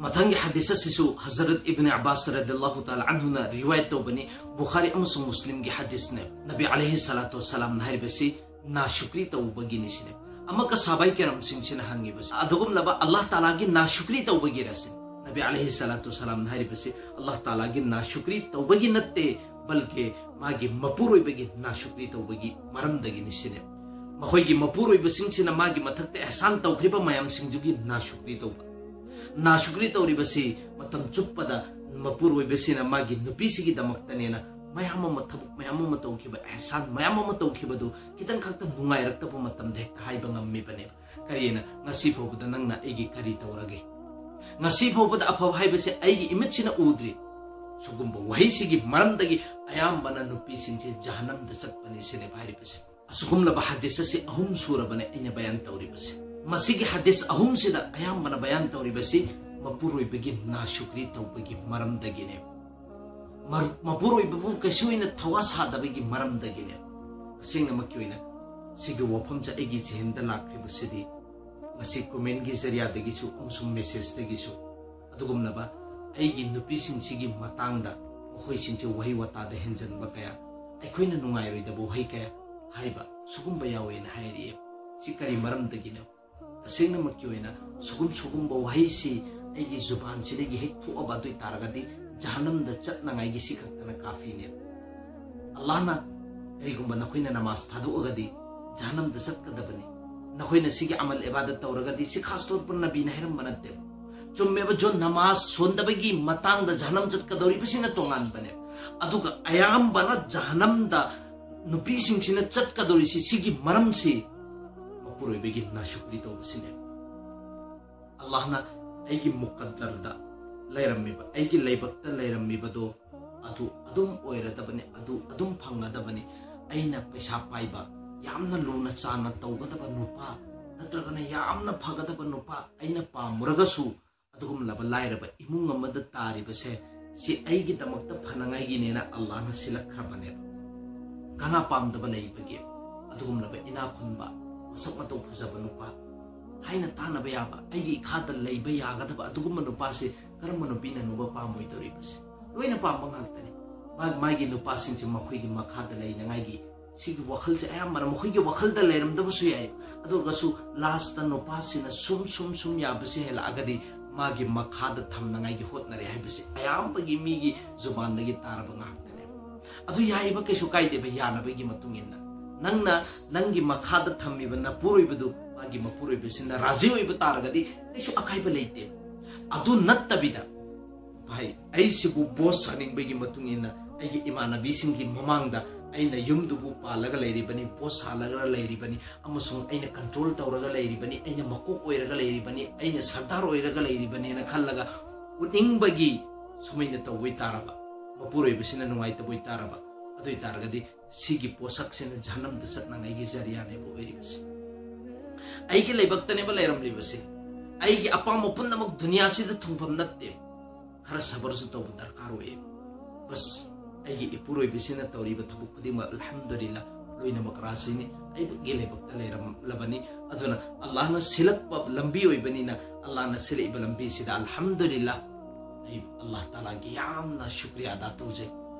ꯃꯊꯪꯒꯤ ꯍꯗꯤꯁ ꯑꯁꯤꯁꯨ ꯍꯖꯔꯠ ꯏꯕꯅ ꯑꯕꯥꯁ ꯔꯗꯤꯌꯜꯂꯥꯍꯨ ꯇꯥꯂꯥ ꯑꯟꯍꯨꯅ ꯔꯤꯋꯥꯌꯠ ꯇꯧꯕꯅꯤ, ꯕꯨꯈꯥꯔꯤ ꯑꯃꯁꯨꯡ ꯃꯨꯁꯂꯤꯝꯒꯤ ꯍꯗꯤꯁꯅꯦ꯫ ꯅꯕꯤ ꯑꯂꯩꯍꯤ ꯁꯂꯥꯇꯨ ꯋꯁꯂꯥꯝꯅ ꯍꯥꯏꯔꯤꯕꯁꯤ ꯅꯥꯁꯨꯀ꯭ꯔꯤ ꯇꯧꯕꯒꯤꯅꯤ ꯁꯤꯅꯦ꯫ ꯑꯃꯛꯀ ꯁꯥꯕꯥꯏ ꯀꯦꯔꯥꯝꯁꯤꯡꯁꯤꯅ ꯍꯪꯉꯤꯕꯁꯤ, ꯑꯗꯨꯒꯨꯝꯂꯕ ꯑꯜꯂꯥꯍ ꯇꯥꯂꯥꯒꯤ ꯅꯥꯁꯨꯀ꯭ꯔꯤ ꯇꯧꯕꯒꯤꯔ ꯁꯤꯅꯤ꯫ ꯅꯕꯤ ꯑꯂꯩꯍꯤ ꯁꯂꯥꯇꯨ ꯋꯁꯂꯥꯝꯅ ꯍꯥꯏꯔꯤꯕꯁꯤ ꯑꯜꯂꯥꯍ ꯇꯥꯂꯥꯒꯤ ꯅꯥꯁꯨꯀ꯭ꯔꯤ ꯇꯧꯕꯒꯤ ꯅꯠꯇꯦ, ꯕꯜꯀꯤ ꯃꯥꯒꯤ ꯃꯄꯨꯔꯣꯏꯕꯒꯤ ꯅꯥꯁꯨꯀ꯭ꯔꯤ ꯇꯧꯕꯒꯤ ꯃꯔꯝꯗꯒꯤꯅꯤ ꯁꯤꯅꯦ꯫ ꯃꯈꯣꯏꯒꯤ ꯃꯄꯨꯔꯣꯏꯕꯁꯤꯡꯁꯤꯅ ꯃꯥꯒꯤ ꯃꯊꯛꯇ ꯑꯦꯍꯁꯥꯟ ꯇꯧꯈ꯭ꯔꯤꯕ ꯃꯌꯥꯝꯁꯤꯡꯗꯨꯒꯤ ꯅꯥꯁꯨꯀ꯭ꯔꯤ ꯇꯧꯕ꯫ ꯅꯥꯁꯨꯀ꯭ꯔꯤ ꯇꯧꯔꯤꯕꯁꯤ ꯃꯇꯝ ꯆꯨꯞꯄꯗ ꯃꯄꯨꯔꯣꯏꯕꯁꯤꯅ ꯃꯥꯒꯤ ꯅꯨꯄꯤꯁꯤꯒꯤꯗꯃꯛꯇꯅꯦꯅ ꯃꯌꯥꯝ ꯑꯃ, ꯊꯕꯛ ꯃꯌꯥꯝ ꯑꯃ ꯇꯧꯈꯤꯕ, ꯑꯦꯍꯁꯥꯟ ꯃꯌꯥꯝ ꯑꯃ ꯇꯧꯈꯤꯕꯗꯨ ꯈꯤꯇꯪ ꯈꯛꯇ ꯅꯨꯡꯉꯥꯏꯔꯛꯇꯕ ꯃꯇꯝꯗ ꯍꯦꯛꯇ ꯍꯥꯏꯕ ꯉꯝꯃꯤꯕꯅꯦꯕ꯫ ꯀꯔꯤꯅ, "ꯉꯁꯤ ꯐꯥꯎꯕꯗ ꯅꯪꯅ ꯑꯩꯒꯤ ꯀꯔꯤ ꯇꯧꯔꯒꯦ? ꯉꯁꯤ ꯐꯥꯎꯕꯗ ꯑꯐꯕ ꯍꯥꯏꯕꯁꯦ ꯑꯩꯒꯤ ꯏꯃꯤꯠꯁꯤꯅ ꯎꯗ꯭ꯔꯤ"꯫ ꯁꯨꯒꯨꯝꯕ ꯋꯥꯍꯩꯁꯤꯒꯤ ꯃꯔꯝꯗꯒꯤ ꯑꯌꯥꯝꯕꯅ ꯅꯨꯄꯤꯁꯤꯡꯁꯦ ꯖꯍꯅꯝꯗ ꯆꯠꯄꯅꯤ ꯁꯤꯅꯦꯕ ꯍꯥꯏꯔꯤꯕꯁꯦ꯫ ꯑꯁꯤꯒꯨꯝꯂꯕ ꯍꯗꯤꯁ ꯑꯁꯤ ꯑꯍꯨꯝ ꯁꯨꯔꯕꯅꯦ ꯑꯩꯅ ꯕꯌꯥꯟ ꯇꯧꯔꯤꯕꯁꯦ꯫ ꯃꯁꯤꯒꯤ ꯍꯗꯤꯁ ꯑꯍꯨꯝꯁꯤꯗ ꯑꯌꯥꯝꯕꯅ ꯕꯌꯥꯟ ꯇꯧꯔꯤꯕꯁꯤ ꯃꯄꯨꯔꯣꯏꯕꯒꯤ ꯅꯥꯁꯨꯀ꯭ꯔꯤ ꯇꯧꯕꯒꯤ ꯃꯔꯝꯗꯒꯤꯅꯦ꯫ ꯃꯔ-, ꯃꯄꯨꯔꯣꯏꯕꯕꯨ ꯀꯩꯁꯨ ꯑꯣꯏꯅ ꯊꯋꯥ ꯁꯥꯗꯕꯒꯤ ꯃꯔꯝꯗꯒꯤꯅꯦ꯫ ꯇꯁꯦꯡꯅꯃꯛꯀꯤ ꯑꯣꯏꯅ ꯁꯤꯒꯤ ꯋꯥꯐꯝꯁꯦ ꯑꯩꯒꯤ ꯖꯤꯍꯟꯗ ꯂꯥꯛꯈ꯭ꯔꯤꯕꯁꯤꯗꯤ ꯉꯁꯤ ꯀꯣꯃꯦꯟꯒꯤ ꯖꯔꯤꯌꯥꯗꯒꯤꯁꯨ ꯑꯃꯁꯨꯡ ꯃꯦꯁꯦꯖꯇꯒꯤꯁꯨ ꯑꯗꯨꯒꯨꯝꯂꯕ ꯑꯩꯒꯤ ꯅꯨꯄꯤꯁꯤꯡꯁꯤꯒꯤ ꯃꯇꯥꯡꯗ ꯃꯈꯣꯏꯁꯤꯡꯁꯦ ꯋꯥꯍꯩ ꯋꯥꯇꯥꯗ ꯍꯦꯟꯖꯟꯕ ꯀꯌꯥ, ꯑꯩꯈꯣꯏꯅ ꯅꯨꯡꯉꯥꯏꯔꯣꯏꯗꯕ ꯋꯥꯍꯩ ꯀꯌꯥ ꯍꯥꯏꯕ ꯁꯤꯒꯨꯝꯕ ꯌꯥꯎꯋꯦꯅ ꯍꯥꯏꯔꯛꯑꯦ꯫ ꯁꯤ ꯀꯔꯤ ꯃꯔꯝꯗꯒꯤꯅꯣ? ꯇꯁꯦꯡꯅꯃꯛꯀꯤ ꯑꯣꯏꯅ ꯁꯤꯒꯨꯝ ꯁꯤꯒꯨꯝꯕ ꯋꯥꯍꯩꯁꯤ ꯑꯩꯒꯤ ꯖꯨꯕꯥꯟꯁꯤꯗꯒꯤ ꯍꯦꯛ ꯊꯣꯛꯑꯕ ꯑꯗꯨ ꯑꯣꯏ ꯇꯥꯔꯒꯗꯤ ꯖꯍꯟꯅꯝꯗ ꯆꯠꯅꯉꯥꯏꯒꯤ ꯁꯤ ꯈꯛꯇꯅ ꯀꯥꯐꯤꯅꯦꯕ꯫ ꯑꯜꯂꯥꯍꯅ ꯀꯔꯤꯒꯨꯝꯕ ꯅꯈꯣꯏꯅ ꯅꯃꯥꯖ ꯊꯥꯗꯣꯛꯑꯒꯗꯤ ꯖꯍꯟꯅꯝꯗ ꯆꯠꯀꯗꯕꯅꯤ, ꯅꯈꯣꯏꯅ ꯁꯤꯒꯤ ꯑꯃꯜ ꯏꯕꯥꯗꯠ ꯇꯧꯔꯒꯗꯤ, ꯁꯤ ꯈꯥꯁ ꯇꯧꯔ ꯄꯨꯟꯅ ꯅꯕꯤꯅ ꯍꯥꯏꯔꯝꯕ ꯅꯠꯇꯦꯕ꯫ ꯆꯨꯝꯃꯦꯕ, ꯖꯣ ꯅꯃꯥꯖ ꯁꯣꯟꯗꯕꯒꯤ ꯃꯇꯥꯡꯗ ꯖꯍꯟꯅꯝ ꯆꯠꯀꯗꯧꯔꯤꯕꯁꯤꯅ ꯇꯣꯉꯥꯟꯕꯅꯦꯕ꯫ ꯑꯗꯨꯒ ꯑꯌꯥꯝꯕꯅ ꯖꯍꯟꯅꯝꯗ ꯅꯨꯄꯤꯁꯤꯡꯁꯤꯅ ꯆꯠꯀꯗꯧꯔꯤꯁꯤ ꯁꯤꯒꯤ ꯃꯔꯝꯁꯤ ꯃꯄꯨꯔꯣꯏꯕꯒꯤ ꯅꯥꯁꯨꯛꯇꯤ ꯇꯧꯕꯁꯤꯅꯦꯕ꯫ ꯑꯜꯂꯥꯍꯅ ꯑꯩꯒꯤ ꯃꯨꯀꯗꯔꯗ ꯂꯩꯔꯝꯃꯤꯕ, ꯑꯩꯒꯤ ꯂꯥꯏꯕꯛꯇ ꯂꯩꯔꯝꯃꯤꯕꯗꯣ ꯑꯗꯨ ꯑꯗꯨꯝ ꯑꯣꯏꯔꯗꯕꯅꯤ, ꯑꯗꯨ ꯑꯗꯨꯝ ꯐꯪꯒꯗꯕꯅꯤ꯫ ꯑꯩꯅ ꯄꯩꯁꯥ ꯄꯥꯏꯕ, ꯌꯥꯝꯅ ꯂꯨꯅ ꯆꯥꯟꯅ ꯇꯧꯒꯗꯕ ꯅꯨꯄꯥ, ꯅꯠꯇ꯭ꯔꯒꯅ ꯌꯥꯝꯅ ꯐꯒꯗꯕ ꯅꯨꯄꯥ ꯑꯩꯅ ꯄꯥꯝꯃꯨꯔꯒꯁꯨ, ꯑꯗꯨꯒꯨꯝꯂꯕ ꯂꯥꯏꯔꯕ ꯏꯃꯨꯡ ꯑꯃꯗ ꯇꯥꯔꯤꯕꯁꯦ, ꯁꯤ ꯑꯩꯒꯤꯗꯃꯛꯇ ꯐꯅꯉꯥꯏꯒꯤꯅꯦꯅ ꯑꯜꯂꯥꯍꯅ ꯁꯤꯜꯂꯛꯈ꯭ꯔꯕꯅꯦꯕ꯫ ꯀꯅꯥ ꯄꯥꯝꯗꯕ ꯂꯩꯕꯒꯦ? ꯑꯗꯨꯒꯨꯝꯂꯕ ꯏꯅꯥꯛ ꯈꯨꯟꯕ, ꯃꯁꯛ ꯃꯇꯧ ꯐꯖꯕ ꯅꯨꯄꯥ, ꯍꯥꯏꯅ ꯇꯥꯟꯅꯕ ꯌꯥꯕ, ꯑꯩꯒꯤ ꯏꯈꯥꯗ ꯂꯩꯕ ꯌꯥꯒꯗꯕ ꯑꯗꯨꯒꯨꯝꯕ ꯅꯨꯄꯥꯁꯤ ꯀꯔꯝꯕ ꯅꯨꯄꯤꯅ ꯅꯨꯄꯥ ꯄꯥꯝꯃꯣꯏꯗꯧꯔꯤꯕꯁꯦ? ꯂꯣꯏꯅ ꯄꯥꯝꯕ ꯉꯥꯛꯇꯅꯤ꯫ ꯃꯥ-, ꯃꯥꯒꯤ ꯅꯨꯄꯥꯁꯤꯡꯁꯦ ꯃꯈꯣꯏꯒꯤ ꯃꯈꯥꯗ ꯂꯩꯅꯉꯥꯏꯒꯤ ꯁꯤꯒꯤ ꯋꯥꯈꯜꯁꯦ ꯑꯌꯥꯝꯕꯅ ꯃꯈꯣꯏꯒꯤ ꯋꯥꯈꯜꯗ ꯂꯩꯔꯝꯗꯕꯁꯨ ꯌꯥꯏ꯫ ꯑꯗꯨ ꯑꯣꯏꯔꯒꯁꯨ ꯂꯥꯁꯇ ꯅꯨꯄꯥꯁꯤꯅ ꯁꯨꯝ, ꯁꯨꯝ, ꯁꯨꯝ ꯌꯥꯕꯁꯤ ꯍꯦꯜꯂꯛꯑꯒꯗꯤ ꯃꯥꯒꯤ ꯃꯈꯥꯗ ꯊꯝꯅꯉꯥꯏꯒꯤ ꯍꯣꯠꯅꯔꯦ ꯍꯥꯏꯕꯁꯤ ꯑꯌꯥꯝꯕꯒꯤ ꯃꯤꯒꯤ ꯖꯨꯕꯥꯟꯗꯒꯤ ꯇꯥꯔꯕ ꯉꯥꯛꯇꯅꯦꯕ꯫ ꯑꯗꯨ ꯌꯥꯏꯕ, ꯀꯩꯁꯨ ꯀꯥꯏꯗꯦꯕ, ꯌꯥꯅꯕꯒꯤ ꯃꯇꯨꯡ ꯏꯟꯅ꯫ ꯅꯪꯅ ꯅꯪꯒꯤ ꯃꯈꯥꯗ ꯊꯝꯃꯤꯕ ꯅꯄꯨꯔꯣꯏꯕꯗꯨ, ꯃꯥꯒꯤ ꯃꯄꯨꯔꯣꯏꯕꯁꯤꯅ ꯔꯥꯖꯤ ꯑꯣꯏꯕ ꯇꯥꯔꯒꯗꯤ ꯀꯩꯁꯨ ꯑꯀꯥꯏꯕ ꯂꯩꯇꯦ꯫ ꯑꯗꯨ ꯅꯠꯇꯕꯤꯗ, ꯚꯥꯏ, ꯑꯩꯁꯤꯕꯨ ꯕꯣꯁ ꯁꯥꯅꯤꯡꯕꯒꯤ ꯃꯇꯨꯡ ꯏꯟꯅ ꯑꯩꯒꯤ ꯏꯃꯥꯟꯅꯕꯤꯁꯤꯡꯒꯤ ꯃꯃꯥꯡꯗ ꯑꯩꯅ ꯌꯨꯝꯗꯨꯕꯨ ꯄꯥꯜꯂꯒ ꯂꯩꯔꯤꯕꯅꯤ, ꯕꯣꯁ ꯁꯥꯜꯂꯒ ꯂꯩꯔꯤꯕꯅꯤ, ꯑꯃꯁꯨꯡ ꯑꯩꯅ ꯀꯟꯇ꯭ꯔꯣꯜ ꯇꯧꯔꯒ ꯂꯩꯔꯤꯕꯅꯤ, ꯑꯩꯅ ꯃꯀꯣꯛ ꯑꯣꯏꯔꯒ ꯂꯩꯔꯤꯕꯅꯤ, ꯑꯩꯅ ꯁꯔꯗꯥꯔ ꯑꯣꯏꯔꯒ ꯂꯩꯔꯤꯕꯅꯤꯅ ꯈꯜꯂꯒ ꯎꯠꯅꯤꯡꯕꯒꯤ ꯁꯨꯃꯥꯏꯅ ꯇꯧꯕ ꯇꯥꯔꯕ, ꯃꯄꯨꯔꯣꯏꯕꯁꯤꯅ ꯅꯨꯡꯉꯥꯏꯇꯕ ꯇꯥꯔꯕ, ꯑꯗꯨ ꯑꯣꯏ ꯇꯥꯔꯒꯗꯤ ꯁꯤꯒꯤ ꯄꯣꯠꯁꯛꯁꯤꯅ ꯖꯍꯟꯅꯝꯗ ꯆꯠꯅꯉꯥꯏꯒꯤ ꯖꯔꯤꯌꯥꯅꯦꯕ ꯑꯣꯏꯔꯤꯕꯁꯦ꯫ ꯑꯩꯒꯤ ꯂꯥꯏꯕꯛꯇꯅꯦꯕ ꯂꯩꯔꯝꯂꯤꯕꯁꯦ꯫ ꯑꯩꯒꯤ ꯑꯄꯥꯝꯕ ꯄꯨꯝꯅꯃꯛ ꯗꯨꯅꯤꯌꯥꯁꯤꯗ ꯊꯨꯡꯐꯝ ꯅꯠꯇꯦ꯫ ꯈꯔ ꯁꯕꯔꯁꯨ ꯇꯧꯕ ꯗꯔꯀꯥꯔ ꯑꯣꯏꯌꯦ꯫ ꯕꯁ, ꯑꯩꯒꯤ ꯏꯄꯨꯔꯣꯏꯕꯁꯤꯅ ꯇꯧꯔꯤꯕ ꯊꯕꯛ ꯈꯨꯗꯤꯡꯃꯛ, ꯑꯜꯍꯝꯗꯨꯂꯤꯜꯂꯥ, ꯂꯣꯏꯅꯃꯛ ꯔꯥꯖꯤꯅꯤ, ꯑꯩꯒꯤ ꯂꯥꯏꯕꯛꯇ ꯂꯩꯔꯝꯂꯕꯅꯤ꯫ ꯑꯗꯨꯅ ꯑꯜꯂꯥꯍꯅ ꯁꯤꯜꯂꯛꯄ ꯂꯝꯕꯤ ꯑꯣꯏꯕꯅꯤꯅ, ꯑꯜꯂꯥꯍꯅ ꯁꯤꯜꯂꯛꯏꯕ ꯂꯝꯕꯤꯁꯤꯗ, ꯑꯜꯍꯝꯗꯨꯂꯤꯜꯂꯥ, ꯑꯩ ꯑꯜꯂꯥꯍ ꯇꯥꯂꯥꯒꯤ ꯌꯥꯝꯅ ꯁꯨꯀ꯭ꯔꯤꯌꯥ ꯑꯗꯥ ꯇꯧꯖꯩ꯫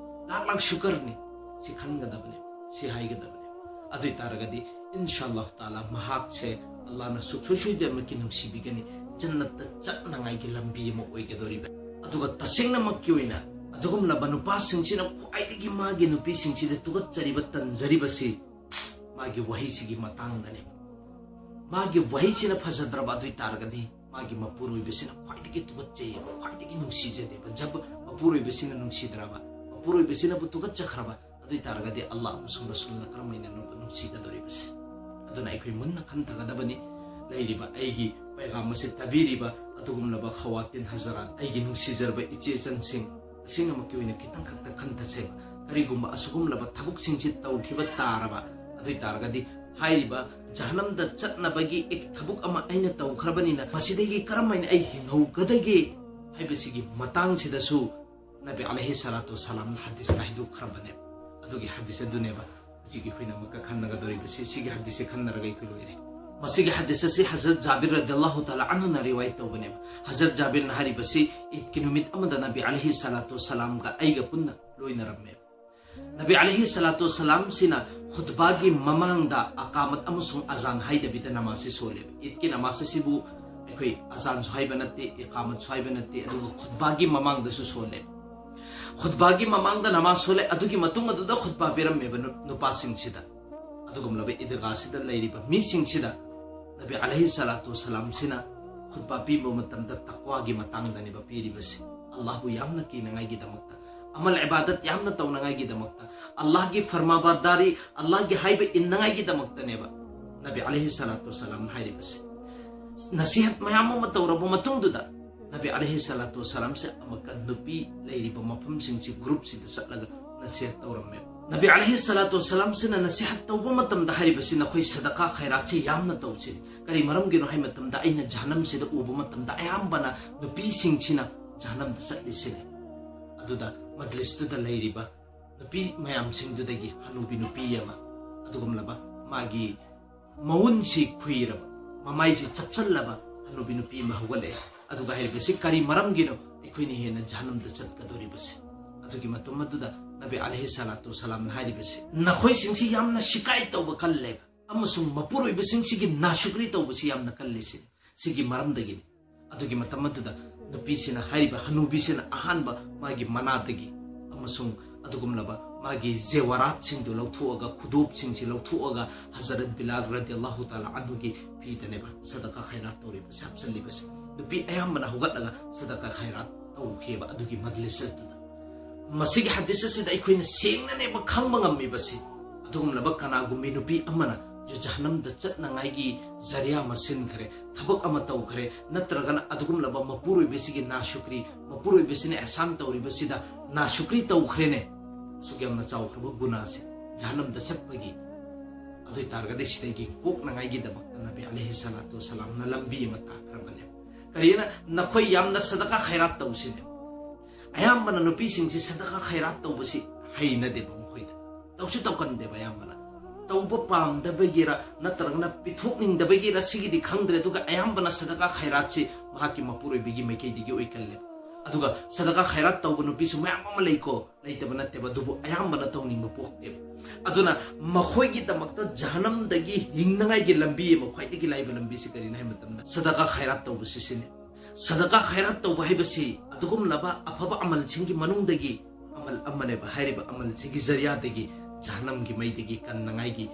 ꯂꯥꯛ ꯂꯥꯛ ꯁꯨꯀꯔꯅꯤ꯫ ꯁꯤ ꯈꯟꯒꯗꯕꯅꯦ, ꯁꯤ ꯍꯥꯏꯒꯗꯕꯅꯦ꯫ ꯑꯗꯨ ꯑꯣꯏ ꯇꯥꯔꯒꯗꯤ ꯏꯟꯁꯥ ꯑꯜꯂꯥꯍ ꯇꯥꯂꯥ ꯃꯍꯥꯛꯁꯦ ꯑꯜꯂꯥꯍꯅ ꯁꯨꯡꯁꯣꯏ ꯁꯣꯏꯗꯅꯃꯛꯀꯤ ꯅꯨꯡꯁꯤꯕꯤꯒꯅꯤ, ꯖꯟꯅꯠꯇ ꯆꯠꯅꯉꯥꯏꯒꯤ ꯂꯝꯕꯤ ꯑꯃ ꯑꯣꯏꯒꯗꯧꯔꯤꯕ꯫ ꯑꯗꯨꯒ ꯇꯁꯦꯡꯅꯃꯛꯀꯤ ꯑꯣꯏꯅ ꯑꯗꯨꯒꯨꯝꯂꯕ ꯅꯨꯄꯥꯁꯤꯡꯁꯤꯅ ꯈ꯭ꯋꯥꯏꯗꯒꯤ ꯃꯥꯒꯤ ꯅꯨꯄꯤꯁꯤꯡꯁꯤꯗ ꯇꯨꯀꯠꯆꯔꯤꯕ, ꯇꯟꯖꯔꯤꯕꯁꯤ ꯃꯥꯒꯤ ꯋꯥꯍꯩꯁꯤꯒꯤ ꯃꯇꯥꯡꯗꯅꯦ꯫ ꯃꯥꯒꯤ ꯋꯥꯍꯩꯁꯤꯅ ꯐꯖꯗ꯭ꯔꯕ ꯑꯗꯨ ꯑꯣꯏ ꯇꯥꯔꯒꯗꯤ ꯃꯥꯒꯤ ꯃꯄꯨꯔꯣꯏꯕꯁꯤꯅ ꯈ꯭ꯋꯥꯏꯗꯒꯤ ꯇꯨꯀꯠꯆꯩꯌꯦꯕ, ꯈ꯭ꯋꯥꯏꯗꯒꯤ ꯅꯨꯡꯁꯤꯖꯗꯦꯕ꯫ ꯖꯕ ꯃꯄꯨꯔꯣꯏꯕꯁꯤꯅ ꯅꯨꯡꯁꯤꯗ꯭ꯔꯕ, ꯃꯄꯨꯔꯣꯏꯕꯁꯤꯅꯕꯨ ꯇꯨꯀꯠꯆꯈ꯭ꯔꯕ ꯑꯗꯨ ꯑꯣꯏ ꯇꯥꯔꯒꯗꯤ ꯑꯜꯂꯥꯍ ꯑꯃꯁꯨꯡ ꯔꯁꯨꯜꯅ ꯀꯔꯝ ꯍꯥꯏꯅ ꯅꯨ-, ꯅꯨꯡꯁꯤꯒꯗꯧꯔꯤꯕꯁꯦ? ꯑꯗꯨꯅ ꯑꯩꯈꯣꯏ ꯃꯨꯟꯅ ꯈꯟꯊꯒꯗꯕꯅꯤ꯫ ꯂꯩꯔꯤꯕ ꯑꯩꯒꯤ ꯄꯩꯒꯥꯝ ꯑꯁꯤ ꯇꯥꯕꯤꯔꯤꯕ ꯑꯗꯨꯒꯨꯝꯂꯕ ꯈꯋꯥꯇꯤꯟ ꯍꯖꯔꯥꯠ, ꯑꯩꯒꯤ ꯅꯨꯡꯁꯤꯖꯔꯕ ꯏꯆꯦ ꯏꯆꯟꯁꯤꯡ, ꯇꯁꯦꯡꯅꯃꯛꯀꯤ ꯑꯣꯏꯅ ꯈꯤꯇꯪ ꯈꯛꯇ ꯈꯟꯊꯁꯦꯕ꯫ ꯀꯔꯤꯒꯨꯝꯕ ꯑꯁꯤꯒꯨꯝꯂꯕ ꯊꯕꯛꯁꯤꯡꯁꯤ ꯇꯧꯈꯤꯕ ꯇꯥꯔꯕ ꯑꯗꯨ ꯑꯣꯏ ꯇꯥꯔꯒꯗꯤ ꯍꯥꯏꯔꯤꯕ ꯖꯍꯅꯝꯗ ꯆꯠꯅꯕꯒꯤ ꯑꯦꯛ ꯊꯕꯛ ꯑꯃ ꯑꯩꯅ ꯇꯧꯈ꯭ꯔꯕꯅꯤꯅ ꯃꯁꯤꯗꯒꯤ ꯀꯔꯝ ꯍꯥꯏꯅ ꯑꯩ ꯍꯤꯡꯍꯧꯒꯗꯒꯦ ꯍꯥꯏꯕꯁꯤꯒꯤ ꯃꯇꯥꯡꯁꯤꯗꯁꯨ ꯅꯕꯤ ꯑꯂꯩꯍꯤ ꯁꯂꯥꯇꯨ ꯋꯁꯁꯂꯥꯝꯅ ꯍꯗꯤꯁꯇ ꯍꯥꯏꯗꯣꯛꯈ꯭ꯔꯕꯅꯦꯕ꯫ ꯑꯗꯨꯒꯤ ꯍꯗꯤꯁ ꯑꯗꯨꯅꯦꯕ ꯍꯧꯖꯤꯛ ꯑꯩꯈꯣꯏꯅ ꯑꯃꯨꯛꯀ ꯈꯟꯅꯒꯗꯧꯔꯤꯕꯁꯤ꯫ ꯁꯤꯒꯤ ꯍꯗꯤꯁꯁꯦ ꯈꯟꯅꯔꯒ ꯑꯩꯈꯣꯏ ꯂꯣꯏꯔꯦ꯫ ꯃꯁꯤꯒꯤ ꯍꯗꯤꯁ ꯑꯁꯤ ꯍꯖꯔꯠ ꯖꯥꯕꯤꯔ ꯔꯗꯤꯌꯜꯂꯥꯍꯨ ꯇꯥꯂꯥ ꯑꯟꯍꯨꯅ ꯔꯤꯋꯥꯌꯠ ꯇꯧꯕꯅꯦꯕ꯫ ꯍꯖꯔꯠ ꯖꯥꯕꯤꯔꯅ ꯍꯥꯏꯔꯤꯕꯁꯤ, ꯏꯗꯀꯤ ꯅꯨꯃꯤꯠ ꯑꯃꯗ ꯅꯕꯤ ꯑꯂꯩꯍꯤ ꯁꯂꯥꯇꯨ ꯋꯁꯁꯂꯥꯝꯒ ꯑꯩꯒ ꯄꯨꯟꯅ ꯂꯣꯏꯅꯔꯝꯃꯦꯕ꯫ ꯅꯕꯤ ꯑꯂꯩꯍꯤ ꯁꯂꯥꯇꯨ ꯋꯁꯁꯂꯥꯝꯁꯤꯅ ꯈꯨꯠꯕꯥꯒꯤ ꯃꯃꯥꯡꯗ ꯑꯀꯥꯃꯠ ꯑꯃꯁꯨꯡ ꯑꯖꯥꯟ ꯍꯥꯏꯗꯕꯤꯗ ꯅꯃꯥꯖꯁꯤ ꯁꯣꯜꯂꯦꯕ꯫ ꯏꯗꯀꯤ ꯅꯃꯥꯖ ꯑꯁꯤꯕꯨ ꯑꯩꯈꯣꯏ ꯑꯖꯥꯟꯁꯨ ꯍꯥꯏꯕ ꯅꯠꯇꯦ, ꯏꯀꯥꯃꯠꯁꯨ ꯍꯥꯏꯕ ꯅꯠꯇꯦ, ꯑꯗꯨꯒ ꯈꯨꯠꯕꯥꯒꯤ ꯃꯃꯥꯡꯗꯁꯨ ꯁꯣꯜꯂꯦ꯫ ꯈꯨꯠꯕꯥꯒꯤ ꯃꯃꯥꯡꯗ ꯅꯃꯥꯖ ꯁꯣꯜꯂꯦ, ꯑꯗꯨꯒꯤ ꯃꯇꯨꯡ ꯑꯗꯨꯗ ꯈꯨꯠꯕꯥ ꯄꯤꯔꯝꯃꯦꯕ ꯅꯨ-, ꯅꯨꯄꯥꯁꯤꯡꯁꯤꯗ꯫ ꯑꯗꯨꯒꯨꯝꯂꯕ ꯏꯗꯒꯥꯁꯤꯗ ꯂꯩꯔꯤꯕ ꯃꯤꯁꯤꯡꯁꯤꯗ ꯅꯕꯤ ꯑꯂꯩꯍꯤ ꯁꯂꯥꯇꯨ ꯋꯁꯁꯂꯥꯝꯁꯤꯅ ꯈꯨꯠꯕꯥ ꯄꯤꯕ ꯃꯇꯝꯗ ꯇꯛꯋꯥꯒꯤ ꯃꯇꯥꯡꯗꯅꯦꯕ ꯄꯤꯔꯤꯕꯁꯦ꯫ ꯑꯜꯂꯥꯍꯕꯨ ꯌꯥꯝꯅ ꯀꯤꯅꯉꯥꯏꯒꯤꯗꯃꯛꯇ, ꯑꯃꯜ ꯏꯕꯥꯗꯠ ꯌꯥꯝꯅ ꯇꯧꯅꯉꯥꯏꯒꯤꯗꯃꯛꯇ, ꯑꯜꯂꯥꯍꯒꯤ ꯐꯔꯃꯥꯕꯔꯗꯥꯔꯤ, ꯑꯜꯂꯥꯍꯒꯤ ꯍꯥꯏꯕ ꯏꯟꯅꯉꯥꯏꯒꯤꯗꯃꯛꯇꯅꯦꯕ ꯅꯕꯤ ꯑꯂꯩꯍꯤ ꯁꯂꯥꯇꯨ ꯋꯁꯁꯂꯥꯝꯅ ꯍꯥꯏꯔꯤꯕꯁꯦ꯫ ꯅꯁꯤꯍꯠ ꯃꯌꯥꯝ ꯑꯃ ꯇꯧꯔꯕ ꯃꯇꯨꯡꯗꯨꯗ ꯅꯕꯤ ꯑꯂꯩꯍꯤ ꯁꯂꯥꯇꯨ ꯋꯁꯁꯂꯥꯝꯁꯦ ꯑꯃꯨꯛꯀ ꯅꯨꯄꯤ ꯂꯩꯔꯤꯕ ꯃꯐꯝꯁꯤꯡꯁꯤ ꯒ꯭ꯔꯨꯞꯁꯤꯗ ꯆꯠꯂꯒ ꯅꯁꯤꯍꯠ ꯇꯧꯔꯝꯃꯦꯕ꯫ ꯅꯕꯤ ꯑꯂꯩꯍꯤ ꯁꯂꯥꯇꯨ ꯋꯁꯁꯂꯥꯝꯁꯤꯅ ꯅꯁꯤꯍꯠ ꯇꯧꯕ ꯃꯇꯝꯗ ꯍꯥꯏꯔꯤꯕꯁꯤ, ꯅꯈꯣꯏ ꯁꯗꯀꯥ ꯈꯩꯔꯥꯠꯁꯤ ꯌꯥꯝꯅ ꯇꯧꯁꯤ꯫ ꯀꯔꯤ ꯃꯔꯝꯒꯤꯅꯣ ꯍꯥꯏ ꯃꯇꯝꯗ, ꯑꯩꯅ ꯖꯍꯅꯝꯁꯤꯗ ꯎꯕ ꯃꯇꯝꯗ ꯑꯌꯥꯝꯕꯅ ꯅꯨꯄꯤꯁꯤꯡꯁꯤꯅ ꯖꯍꯅꯝꯗ ꯆꯠꯂꯤꯁꯤꯅꯤ꯫ ꯑꯗꯨꯗ ꯃꯖꯂꯤꯁꯇꯨꯗ ꯂꯩꯔꯤꯕ ꯅꯨꯄꯤ ꯃꯌꯥꯝꯁꯤꯡꯗꯨꯗꯒꯤ ꯍꯅꯨꯕꯤ ꯅꯨꯄꯤ ꯑꯃ, ꯑꯗꯨꯒꯨꯝꯂꯕ ꯃꯥꯒꯤ ꯃꯎꯟꯁꯤ ꯈꯨꯏꯔꯕ, ꯃꯃꯥꯏꯁꯤ ꯆꯞꯆꯜꯂꯕ ꯍꯅꯨꯕꯤ ꯅꯨꯄꯤ ꯑꯃ ꯍꯧꯒꯠꯂꯛꯑꯦ꯫ ꯑꯗꯨꯒ ꯍꯥꯏꯔꯤꯕꯁꯤ ꯀꯔꯤ ꯃꯔꯝꯒꯤꯅꯣ ꯑꯩꯈꯣꯏꯅ ꯍꯦꯟꯅ ꯖꯍꯟꯅꯝꯗ ꯆꯠꯀꯗꯧꯔꯤꯕꯁꯤ? ꯑꯗꯨꯒꯤ ꯃꯇꯝ ꯑꯗꯨꯗ ꯅꯕꯤ ꯑꯂꯩꯍꯤ ꯁꯂꯥꯇꯨ ꯁꯂꯥꯝꯅ ꯍꯥꯏꯔꯤꯕꯁꯤ, "ꯅꯈꯣꯏꯁꯤꯡꯁꯤ ꯌꯥꯝꯅ ꯁꯤꯀꯥꯏ ꯇꯧꯕ ꯀꯜꯂꯦꯕ ꯑꯃꯁꯨꯡ ꯃꯄꯨꯔꯣꯏꯕꯁꯤꯡꯁꯤꯒꯤ ꯅꯥꯁꯨꯀ꯭ꯔꯤ ꯇꯧꯕꯁꯤ ꯌꯥꯝꯅ ꯀꯜꯂꯤꯁꯤꯅꯤ꯫ ꯁꯤꯒꯤ ꯃꯔꯝꯗꯒꯤꯅꯤ"꯫ ꯑꯗꯨꯒꯤ ꯃꯇꯝ ꯑꯗꯨꯗ ꯅꯨꯄꯤꯁꯤꯅ, ꯍꯥꯏꯔꯤꯕ ꯍꯅꯨꯕꯤꯁꯤꯅ ꯑꯍꯥꯟꯕ ꯃꯥꯒꯤ ꯃꯅꯥꯗꯒꯤ ꯑꯃꯁꯨꯡ ꯑꯗꯨꯒꯨꯝꯂꯕ ꯃꯥꯒꯤ ꯖꯦꯋꯥꯔꯥꯠꯁꯤꯡꯗꯨ ꯂꯧꯊꯣꯛꯑꯒ, ꯈꯨꯗꯣꯞꯁꯤꯡꯁꯤ ꯂꯧꯊꯣꯛꯑꯒ, ꯍꯖꯔꯠ ꯕꯤꯂꯥꯜ ꯔꯗꯤꯌꯜꯂꯥꯍꯨ ꯇꯥꯂꯥ ꯑꯟꯍꯨꯒꯤ ꯐꯤꯗꯅꯦꯕ ꯁꯗꯀꯥ ꯈꯩꯔꯥꯠ ꯇꯧꯔꯤꯕꯁꯦ, ꯍꯥꯞꯆꯜꯂꯤꯕꯁꯦ꯫ ꯅꯨꯄꯤ ꯑꯌꯥꯝꯕꯅ ꯍꯧꯒꯠꯂꯒ ꯁꯗꯀꯥ ꯈꯩꯔꯥꯠ ꯇꯧꯈꯤꯕ ꯑꯗꯨꯒꯤ ꯃꯖꯂꯤꯁ ꯑꯗꯨꯗ꯫ ꯃꯁꯤꯒꯤ ꯍꯗꯤꯁ ꯑꯁꯤꯗ ꯑꯩꯈꯣꯏꯅ ꯁꯦꯡꯅꯅꯦꯕ ꯈꯪꯕ ꯉꯝꯃꯤꯕꯁꯤ, ꯑꯗꯨꯒꯨꯝꯂꯕ ꯀꯅꯥꯒꯨꯝꯕꯤ ꯅꯨꯄꯤ ꯑꯃꯅ ꯖꯍꯟꯅꯝꯗ ꯆꯠꯅꯉꯥꯏꯒꯤ ꯖꯔꯤꯌꯥ ꯑꯃ ꯁꯤꯟꯈ꯭ꯔꯦ, ꯊꯕꯛ ꯑꯃ ꯇꯧꯈ꯭ꯔꯦ, ꯅꯠꯇ꯭ꯔꯒꯅ ꯑꯗꯨꯒꯨꯝꯂꯕ ꯃꯄꯨꯔꯣꯏꯕꯁꯤꯒꯤ ꯅꯥꯁꯨꯀ꯭ꯔꯤ, ꯃꯄꯨꯔꯣꯏꯕꯁꯤꯅ ꯑꯦꯍꯁꯥꯟ ꯇꯧꯔꯤꯕꯁꯤꯗ ꯅꯥꯁꯨꯀ꯭ꯔꯤ ꯇꯧꯈ꯭ꯔꯦꯅꯦ꯫ ꯑꯁꯨꯛ ꯌꯥꯝꯅ ꯆꯥꯎꯈ꯭ꯔꯕ ꯒꯨꯅꯥꯁꯦ, ꯖꯍꯟꯅꯝꯗ ꯆꯠꯄꯒꯤ꯫ ꯑꯗꯨ ꯑꯣꯏ ꯇꯥꯔꯒꯗꯤ ꯁꯤꯗꯒꯤ ꯀꯣꯛꯅꯉꯥꯏꯒꯤꯗꯃꯛꯇ ꯅꯕꯤ ꯑꯂꯩꯍꯤ ꯁꯂꯥꯇꯨ ꯋꯁꯂꯥꯝꯅ ꯂꯝꯕꯤ ꯑꯃ ꯇꯥꯛꯈ꯭ꯔꯕꯅꯦ꯫ ꯀꯔꯤꯅ? ꯅꯈꯣꯏ ꯌꯥꯝꯅ ꯁꯗꯀꯥ ꯈꯩꯔꯥꯠ ꯇꯧꯁꯤꯅꯦ꯫ ꯑꯌꯥꯝꯕꯅ ꯅꯨꯄꯤꯁꯤꯡꯁꯤ ꯁꯗꯀꯥ ꯈꯩꯔꯥꯠ ꯇꯧꯕꯁꯤ ꯍꯩꯅꯗꯦꯕ ꯃꯈꯣꯏꯗ꯫ ꯇꯧꯁꯨ ꯇꯧꯒꯟꯗꯦꯕ ꯑꯌꯥꯝꯕꯅ꯫ ꯇꯧꯕ ꯄꯥꯝꯗꯕꯒꯤꯔ ꯅꯠꯇ꯭ꯔꯒꯅ ꯄꯤꯊꯣꯛꯅꯤꯡꯗꯕꯒꯤꯔ ꯁꯤꯒꯤꯗꯤ ꯈꯪꯗ꯭ꯔꯦ, ꯑꯗꯨꯒ ꯑꯌꯥꯝꯕꯅ ꯁꯗꯀꯥ ꯈꯩꯔꯥꯠꯁꯤ ꯃꯍꯥꯛꯀꯤ ꯃꯄꯨꯔꯣꯏꯕꯒꯤ ꯃꯥꯏꯀꯩꯗꯒꯤ ꯑꯣꯏꯒꯜꯂꯦ꯫ ꯑꯗꯨꯒ ꯁꯗꯀꯥ ꯈꯩꯔꯥꯠ ꯇꯧꯕ ꯅꯨꯄꯤꯁꯨ ꯃꯌꯥꯝ ꯑꯃ ꯂꯩꯀꯣ, ꯂꯩꯇꯕ ꯅꯠꯇꯦꯕ, ꯑꯗꯨꯕꯨ ꯑꯌꯥꯝꯕꯅ ꯇꯧꯅꯤꯡꯕ ꯄꯣꯛꯇꯦꯕ꯫ ꯑꯗꯨꯅ ꯃꯈꯣꯏꯒꯤꯗꯃꯛꯇ ꯖꯍꯟꯅꯝꯗꯒꯤ ꯍꯤꯡꯅꯉꯥꯏꯒꯤ ꯂꯝꯕꯤ ꯑꯃ, ꯈ꯭ꯋꯥꯏꯗꯒꯤ ꯂꯥꯏꯕ ꯂꯝꯕꯤꯁꯤ ꯀꯔꯤꯅꯣ ꯍꯥꯏꯕ ꯃꯇꯝꯗ ꯁꯗꯀꯥ ꯈꯩꯔꯥꯠ ꯇꯧꯕꯁꯤ ꯁꯤꯅꯤ꯫ ꯁꯗꯀꯥ ꯈꯩꯔꯥꯠ ꯇꯧꯕ ꯍꯥꯏꯕꯁꯤ ꯑꯗꯨꯒꯨꯝꯂꯕ ꯑꯐꯕ ꯑꯃꯜꯁꯤꯡꯒꯤ ꯃꯅꯨꯡꯗꯒꯤ ꯑꯃꯜ ꯑꯃꯅꯦꯕ꯫ ꯍꯥꯏꯔꯤꯕ ꯑꯃꯜꯁꯤꯒꯤ ꯖꯔꯤꯌꯥꯗꯒꯤ ꯖꯍꯟꯅꯝꯒꯤ ꯃꯩꯗꯒꯤ ꯀꯟꯅꯉꯥꯏꯒꯤ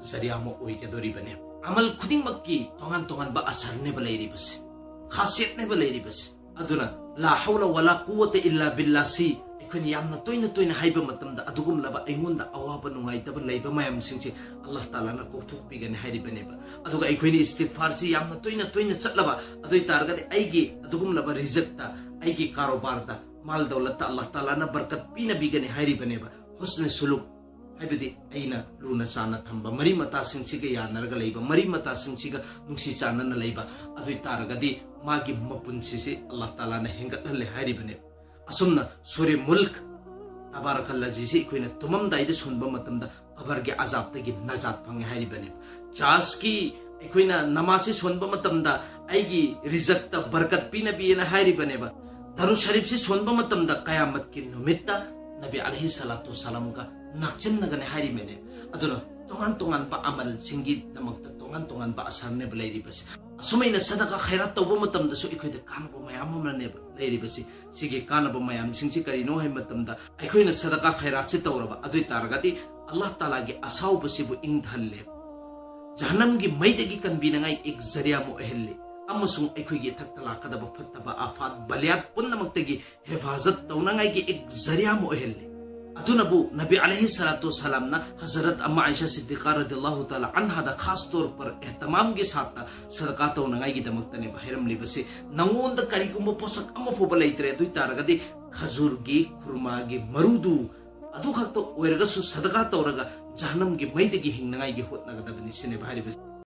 ꯖꯔꯤꯌꯥ ꯑꯃ ꯑꯣꯏꯒꯗꯧꯔꯤꯕꯅꯦ꯫ ꯑꯃꯜ ꯈꯨꯗꯤꯡꯃꯛꯀꯤ ꯇꯣꯉꯥꯟ ꯇꯣꯉꯥꯟꯕ ꯑꯁꯔꯅꯦꯕ ꯂꯩꯔꯤꯕꯁꯦ, ꯈꯥꯁꯤꯌꯠꯅꯦꯕ ꯂꯩꯔꯤꯕꯁꯦ꯫ ꯑꯗꯨꯅ ꯂꯥ ꯍꯧꯂ ꯋꯥꯂꯥ ꯀꯨꯋꯥꯇ ꯏꯜꯂꯥ ꯕꯤꯜꯂꯥ ꯁꯤ ꯑꯩꯈꯣꯏꯅ ꯌꯥꯝꯅ ꯇꯣꯏꯅ ꯇꯣꯏꯅ ꯍꯥꯏꯕ ꯃꯇꯝꯗ ꯑꯗꯨꯒꯨꯝꯂꯕ ꯑꯩꯉꯣꯟꯗ ꯑꯋꯥꯕ ꯅꯨꯡꯉꯥꯏꯇꯕ ꯂꯩꯕ ꯃꯌꯥꯝꯁꯤꯡꯁꯦ ꯑꯜꯂꯥꯍ ꯇꯥꯂꯥꯅ ꯀꯣꯛꯊꯣꯛꯄꯤꯒꯅꯤ ꯍꯥꯏꯔꯤꯕꯅꯦꯕ꯫ ꯑꯗꯨꯒ ꯑꯩꯈꯣꯏꯅ ꯏꯁꯇꯤꯒꯐꯥꯔꯁꯤ ꯌꯥꯝꯅ ꯇꯣꯏꯅ ꯇꯣꯏꯅ ꯆꯠꯂꯕ, ꯑꯗꯨ ꯑꯣꯏ ꯇꯥꯔꯒꯗꯤ ꯑꯩꯒꯤ ꯑꯗꯨꯒꯨꯝꯂꯕ ꯔꯤꯖꯛꯇ, ꯑꯩꯒꯤ ꯀꯥꯔꯣꯕꯥꯔꯗ, ꯃꯥꯜ ꯗꯧꯂꯠꯇ ꯑꯜꯂꯥꯍ ꯇꯥꯂꯥꯅ ꯕꯔꯀꯠ ꯄꯤꯅꯕꯤꯒꯅꯤ ꯍꯥꯏꯔꯤꯕꯅꯦꯕ꯫ ꯍꯨꯁꯅꯦ ꯁꯨꯂꯨꯛ ꯍꯥꯏꯕꯗꯤ ꯑꯩꯅ ꯂꯨꯅ ꯆꯥꯟꯅ ꯊꯝꯕ, ꯃꯔꯤ ꯃꯇꯥꯁꯤꯡꯁꯤꯒ ꯌꯥꯅꯔꯒ ꯂꯩꯕ, ꯃꯔꯤ ꯃꯇꯥꯁꯤꯡꯁꯤꯒ ꯅꯨꯡꯁꯤ ꯆꯥꯟꯅꯅ ꯂꯩꯕ, ꯑꯗꯨ ꯑꯣꯏ ꯇꯥꯔꯒꯗꯤ ꯃꯥꯒꯤ ꯃꯄꯨꯟꯁꯤꯁꯦ ꯑꯜꯂꯥꯍ ꯇꯥꯂꯥꯅ ꯍꯦꯟꯒꯠꯍꯜꯂꯦ ꯍꯥꯏꯔꯤꯕꯅꯦ꯫ ꯑꯁꯨꯝꯅ ꯁꯨꯔꯦ ꯃꯨꯜꯛ, ꯇꯕꯥꯔꯀꯜꯂꯖꯤꯁꯤ ꯑꯩꯈꯣꯏꯅ ꯇꯨꯝꯃꯝꯗꯥꯏꯗ ꯁꯣꯟꯕ ꯃꯇꯝꯗ ꯀꯕꯔꯒꯤ ꯑꯖꯥꯕꯇꯒꯤ ꯅꯖꯥꯠ ꯐꯪꯉꯦ ꯍꯥꯏꯔꯤꯕꯅꯦ꯫ ꯆꯥꯔꯆꯀꯤ ꯑꯩꯈꯣꯏꯅ ꯅꯃꯥꯖꯁꯤ ꯁꯣꯟꯕ ꯃꯇꯝꯗ ꯑꯩꯒꯤ ꯔꯤꯖꯛꯇ ꯕꯔꯀꯠ ꯄꯤꯅꯕꯤꯅ ꯍꯥꯏꯔꯤꯕꯅꯦꯕ꯫ ꯗꯔꯨ ꯁꯔꯤꯐꯁꯤ ꯁꯣꯟꯕ ꯃꯇꯝꯗ ꯀꯌꯥꯃꯠꯀꯤ ꯅꯨꯃꯤꯠꯇ ꯅꯕꯤ ꯑꯂꯩꯍꯤ ꯁꯂꯥꯇꯨ ꯁꯂꯥꯝꯒ ꯅꯛꯁꯤꯟꯅꯒꯅꯤ ꯍꯥꯏꯔꯤꯕꯅꯦ꯫ ꯑꯗꯨꯅ ꯇꯣꯉꯥꯟ ꯇꯣꯉꯥꯟꯕ ꯑꯃꯜꯁꯤꯡꯒꯤꯗꯃꯛꯇ ꯇꯣꯉꯥꯟ ꯇꯣꯉꯥꯟꯕ ꯑꯁꯔꯅꯦꯕ ꯂꯩꯔꯤꯕꯁꯦ꯫ ꯑꯁꯨꯃꯥꯏꯅ ꯁꯗꯀꯥ ꯈꯩꯔꯥꯠ ꯇꯧꯕ ꯃꯇꯝꯗꯁꯨ ꯑꯩꯈꯣꯏꯗ ꯀꯥꯟꯅꯕ ꯃꯌꯥꯝ ꯑꯃꯅꯦꯕ ꯂꯩꯔꯤꯕꯁꯤ꯫ ꯁꯤꯒꯤ ꯀꯥꯟꯅꯕ ꯃꯌꯥꯝꯁꯤꯡꯁꯤ ꯀꯔꯤꯅꯣ ꯍꯥꯏꯕ ꯃꯇꯝꯗ, ꯑꯩꯈꯣꯏꯅ ꯁꯗꯀꯥ ꯈꯩꯔꯥꯠꯁꯤ ꯇꯧꯔꯕ ꯑꯗꯨ ꯑꯣꯏ ꯇꯥꯔꯒꯗꯤ ꯑꯜꯂꯥꯍ ꯇꯥꯂꯥꯒꯤ ꯑꯁꯥꯎꯕꯁꯤꯕꯨ ꯏꯪꯊꯍꯜꯂꯦ꯫ ꯖꯍꯟꯅꯝꯒꯤ ꯃꯩꯗꯒꯤ ꯀꯟꯕꯤꯅꯉꯥꯏ ꯑꯦꯛ ꯖꯔꯤꯌꯥ ꯑꯃ ꯑꯣꯏꯍꯜꯂꯤ꯫ ꯑꯃꯁꯨꯡ ꯑꯩꯈꯣꯏꯒꯤ ꯏꯊꯛꯇ ꯂꯥꯛꯀꯗꯕ ꯐꯠꯇꯕ ꯑꯐꯥꯠ ꯕꯂꯤꯌꯥꯠ ꯄꯨꯝꯅꯃꯛꯇꯒꯤ ꯍꯦꯐꯥꯖꯠ ꯇꯧꯅꯉꯥꯏꯒꯤ ꯑꯦꯛ ꯖꯔꯤꯌꯥ ꯑꯃ ꯑꯣꯏꯍꯜꯂꯤ꯫ ꯑꯗꯨꯅꯕꯨ ꯅꯕꯤ ꯑꯂꯩꯍꯤ ꯁꯂꯥꯇꯨ ꯁꯂꯥꯝꯅ ꯍꯖꯔꯠ ꯑꯝꯃꯥ ꯑꯥꯏꯁꯥ ꯁꯤꯗꯤꯀꯥ ꯔꯗꯤꯌꯜꯂꯥꯍꯨ ꯇꯥꯂꯥ ꯑꯟꯍꯥꯗ ꯈꯥꯁ ꯇꯧꯔ ꯄꯔ ꯑꯦꯍꯇꯃꯥꯝꯒꯤ ꯁꯥꯠꯇ ꯁꯗꯀꯥ ꯇꯧꯅꯉꯥꯏꯒꯤꯗꯃꯛꯇꯅꯦꯕ ꯍꯥꯏꯔꯝꯂꯤꯕꯁꯤ꯫ ꯅꯉꯣꯟꯗ ꯀꯔꯤꯒꯨꯝꯕ ꯄꯣꯠꯁꯛ ꯑꯃ ꯐꯥꯎꯕ ꯂꯩꯇ꯭ꯔꯦ ꯑꯗꯨ ꯑꯣꯏ ꯇꯥꯔꯒꯗꯤ ꯈꯖꯨꯔꯒꯤ, ꯈꯨꯔꯃꯥꯒꯤ ꯃꯔꯨꯗꯨ ꯑꯗꯨ ꯈꯛꯇ ꯑꯣꯏꯔꯒꯁꯨ ꯁꯗꯀꯥ ꯇꯧꯔꯒ ꯖꯍꯟꯅꯝꯒꯤ ꯃꯩꯗꯒꯤ ꯍꯤꯡꯅꯉꯥꯏꯒꯤ ꯍꯣꯠꯅꯒꯗꯕꯅꯤ ꯁꯤꯅꯦꯕ ꯍꯥꯏꯔꯤꯕꯁꯤ꯫